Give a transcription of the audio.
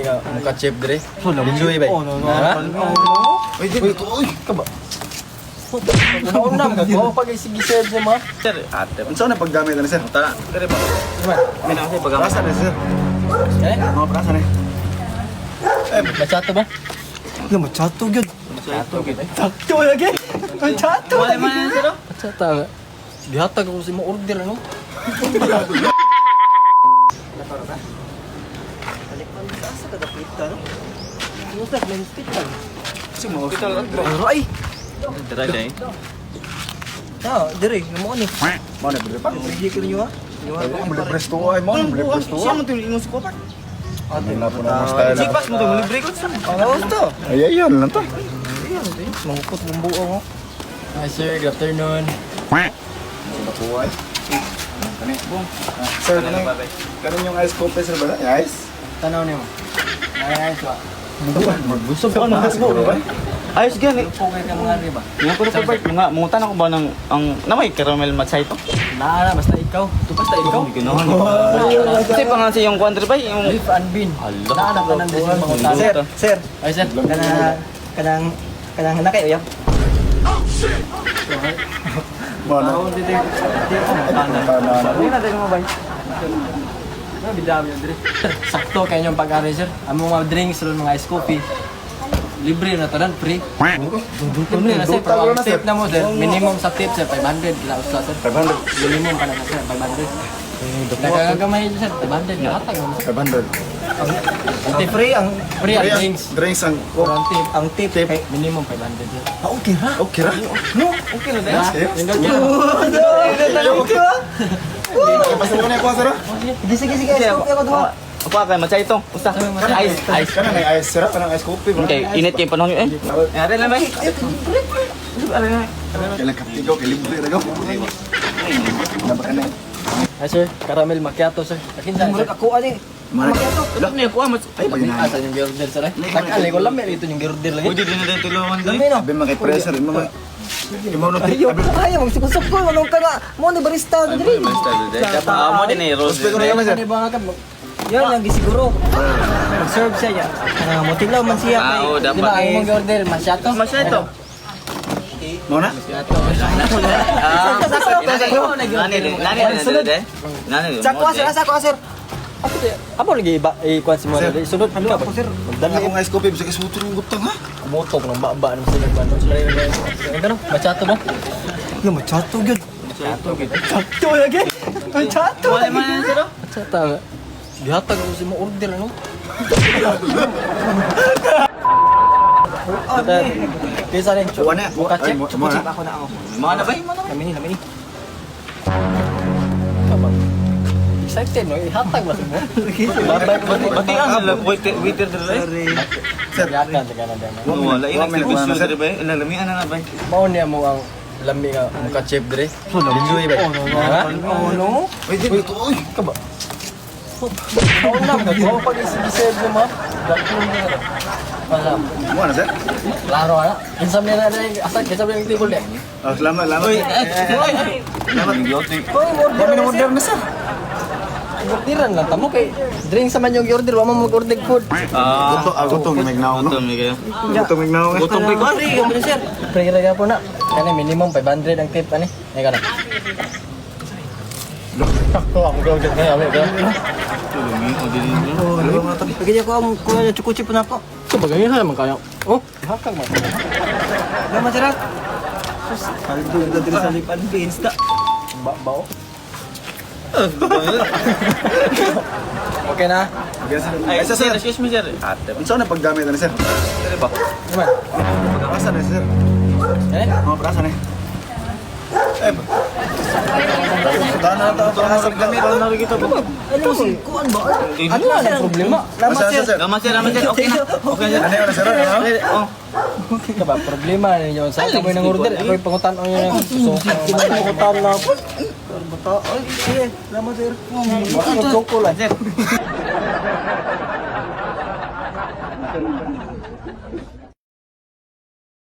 nga mocha chip dire. Enjoy ba? Oh, no, no. Ha? Oh, no. Uy, di dito, uy. Ka ba? Una man ko pag sige serve sa mga. Sir, ate. Unsa na paggamit ani, sir? Tara, dire ba? Diba? May na kasi paggamit. Prasa na, sir. Eh? Mga prasa na. Machato ba? Ano, machato gyud. Machato gid. Sakto lagi. Machato Wala lagi. man yan, sir. Oh. Machato nga. Gihatag ako sa mo order ano. Asa ka dapat ka, no? Ano may hospital. Kasi mo. Ay! Dara day. Ah, dire, namo ni. Mo na bre pa. Sige ko ninyo ha. Ay, mo libre to ay mo libre to. Siya mo tuloy ingon sa kopak. Ate na po na mo style. Sipas mo to libre ko sa. Oh, to. Ay, ayun lang to. Mangukot mong buo. Hi sir, good afternoon. Nakuha ay. Kani. Sir, kani. Kani yung ice coffee, sir ba? Ice? Tanaw nimo. Ay, ba? Magbusog ka na siguro ba? Ayos gani. Pugay ka mga riba. Nga ko pa part nga mungutan ako ba ng ang namay caramel matcha ito. Naa na basta ikaw. Tu basta ikaw. Kasi pa nga sa iyong kuan ba yung Beef and bean. Naa na tanan din sa mga utana. Sir, sir. Ay sir. Kana kanang kanang na kayo, yap. Mo na. Tawon dito. Dito Tana na. Hindi na tayo mabay. Na bidami yun dire. Sakto kay inyong pag-ari sir. Ang mga drinks ron mga ice coffee. Libre na tanan, free. Libre na sir. Pero ang tip na mo sir, minimum sa tip sir 500 la usa sir. 500. Minimum pa na sir 500. Nagagamay sir 500 hatag mo. 500. Ang tip Free ang free ang drinks. Drinks ang Pero ang tip ang tip. Kay minimum 500 sir. Ah, okay ra. Okay ra. No. Okay na tayo. Nindot yun. Okay ra. Basta mo na ako, sir. Sige, sige, sige. Ice coffee ako duha. Apa kay matcha ito. Usa. Ice, ice. Kana may ice, sir. Kanang ice coffee ba? Okay, init kay panahon yun eh. Are lang bay. Are lang. Kailan kapti ko, kay libre ra ko. Nabaka na. Hi sir, caramel macchiato sir. Akin sir. Murag ako ani. Mara. Wala niya kuha mas. Ay, pag Asa yung order sir eh? Takal ko lami dito yung order lagi. Pwede din na tayo tulungan Lami no. Abi mga pressure, imo mga imo no. Ayo, kaya magsuko-suko manong ka nga. Mo ni barista na diri. Ah, mo din eh rose. Ko na yaman, sir. Ano ba nga ka? Yan lang gisiguro. Mag-serve siya niya. Kanang motilaw man siya Ah, kay. oo, Di ba dapat. ang imong order macchiato? Macchiato. Mo na? Macchiato. Ah, Sakto, nani nani nani nani. Sa kuha sir, asa kuha sir. Ako di, amo lagi iba ikuan si mo. Sir. Sunod ka ba? Ako sir. Dali akong ice coffee, bisag isuto ng butang ha. Kumutok ng baba ng sila ba? Ano? Macchiato ba? Ano machato gyud. Macchiato gid. Sakto lagi. Machato Wala lagi. man yan, sir. Macchiato nga. Gihatag ako sa mo order ano? Kaysa rin, Kuha na. Mocha Ay, chip. mo na. Ako na ako. Mga na bay, mga na. Lamini, lamini. Excited no? Ihatag ba sa mo? Babay ko ba? Bati ang sila waiter waiter dire. Sir. Yakan ka na dyan. Wala One ina minute, one servisyo minute, sir. dire bay. Lalamian na na bay. Mao niya mo ang lami nga mocha chip dire. Enjoy ba? Oh, no, no. Ha? Oh, no. Uy, di dito, uy. Ka ba? Una ka ko pag isip mo ma. Pasam. Mo na, sir. Klaro ana. Kinsa mi na dai asa kinsa mi ang table dai. Oh, salamat, salamat. Uy, Salamat. Oy, order Dami na na order na, sir. Orderan lang tamo kay drink sa man yung order wa man mag-order food. Ah, Gutom, ah, gutom mignaw no. gutom ni kayo. Gutom mignaw. eh. Gutom kay ko. Free gamit sir. Pre ra po na. Kani minimum 500 ang tip ani. Ay kana. Sakto ako gawin kaya ami ka. Bigyan ko ang kuha niya chukuchi po na ako. So bagay man kaya. Oh, hakag man. Lama sir. Kaldo na diri sa lipan beans da. Ba bao. Okay na. Okay, sir. Ay, Ay, sir, sir, sir. excuse me, sir. Ate, Unsa na paggamit ani, sir? dire ba? Diba? Prasa na, sir. Eh? Mga prasa na. Eh, Tana na to, prasa gamit. Ano si kuan ba? Ano na ang problema? Lama Sir, sir. sir. Lama sir, lama sir. Okay na. Okay na. Ano yun, sir? Ano? Oh. Ka ba problema ninyo sa kamo nang order ako pangutan on yung so Ay, makutan na ako. Bata, ay, sige, lama sir. Soko lang. Sir.